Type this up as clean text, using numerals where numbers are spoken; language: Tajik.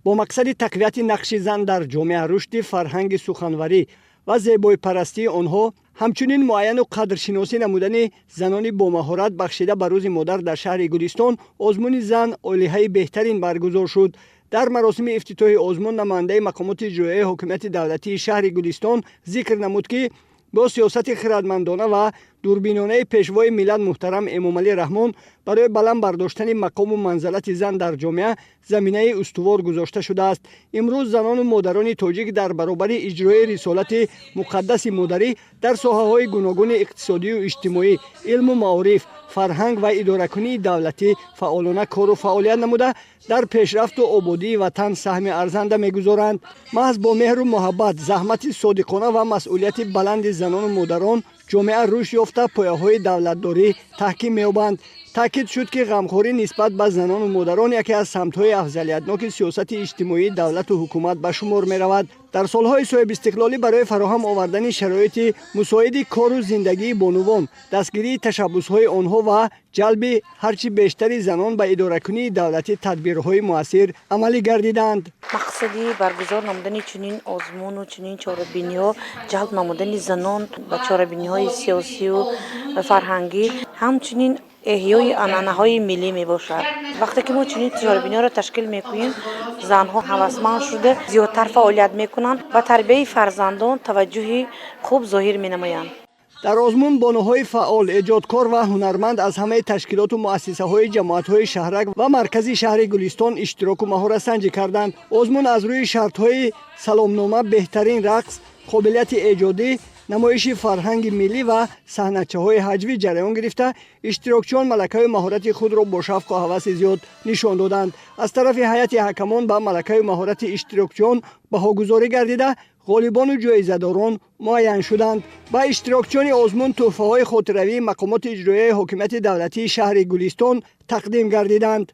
Бо мақсади тақвияти нақши зан дар ҷомеа, рушди фарҳанги суханварӣ ва зебоипарастии онҳо, ҳамчунин муайяну қадршиносӣ намудани занони бомаҳорат бахшида ба Рӯзи модар дар шаҳри Гулистон озмуни «Зан олиҳаи беҳтарин» баргузор шуд. Дар маросими ифтитоҳи озмун намояндаи мақомоти иҷроияи ҳокимияти давлатии шаҳри Гулистон зикр намуд, ки бо сиёсати хирадмандона ва дурбинонаи Пешвои миллат муҳтарам Эмомалӣ Раҳмон барои баланд бардоштани мақому манзалати зан дар ҷомеа заминаи устувор гузошта шудааст. Имрӯз занону модарони тоҷик дар баробари иҷрои рисолати муқаддаси модарӣ дар соҳаҳои гуногуни иқтисодию иҷтимоӣ, илму маориф, фарҳанг ва идоракунии давлатӣ фаъолона кору фаъолият намуда, дар пешрафту ободии ватан саҳми арзанда мегузоранд. Маҳз бо меҳру муҳаббат, заҳмати содиқона ва масъулияти баланди занону модарон ҷомеа рушд ёфта, пояҳои давлатдорӣ таҳким меёбанд. Таъкид шуд, ки ғамхорӣ нисбат ба занону модарон яке аз самтҳои афзалиятноки сиёсати иҷтимоии давлату ҳукумат ба шумор меравад. Дар солҳои соҳибистиқлолӣ барои фароҳам овардани шароити мусоиди кору зиндагии бонувон, дастгирии ташаббусҳои онҳо ва ҷалби ҳарчи бештари занон ба идоракунии давлатӣ тадбирҳои муассир амалӣ гардиданд. Мақсади баргузор намудани чунин озмуну чунин чорабиниҳо ҷалб намудани занон ба чорабиниҳои сиёсию фарҳангӣ, ҳамчунин эҳёи анъанаҳои миллӣ мебошад. Вақте ки мо чунин чорабиниҳоро ташкил мекунем, занҳо ҳавасманд шуда, зиёдтар фаъолият мекунанд ва тарбияи фарзандон таваҷҷӯҳи хуб зоҳир менамоянд. Дар озмун бонуҳои фаъол, эҷодкор ва ҳунарманд аз ҳамаи ташкилоту муассисаҳои ҷамоатҳои шаҳрак ва маркази шаҳри Гулистон иштироку маҳоратсанҷӣ карданд. Озмун аз рӯи шартҳои саломнома, беҳтарин рақс, қобилияти эҷодӣ, намоиши фарҳанги миллӣ ва саҳначаҳои ҳаҷвӣ ҷараён гирифта, иштирокчиён малакаю маҳорати худро бо шавқу ҳаваси зиёд нишон доданд. Аз тарафи ҳайати ҳакамон ба малакаю маҳорати иштирокчиён баҳогузорӣ гардида, ғолибону ҷоизадорон муайян шуданд. Ба иштирокчиёни озмун тӯҳфаҳои хотиравии мақомоти иҷроияи ҳокимияти давлатии шаҳри Гулистон тақдим гардиданд.